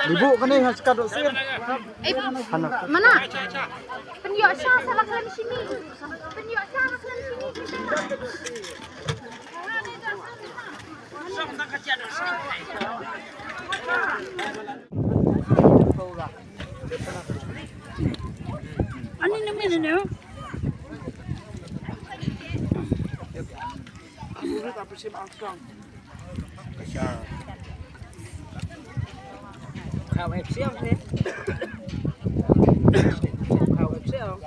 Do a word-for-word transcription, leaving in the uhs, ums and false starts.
Libu kane ha skat dok sir. Eh, mana? Pynïoh sha sa la khlem shini. Pynïoh sha la khlem shini. Ani na mene ne? Khao ep siang ne. Khao ep siang.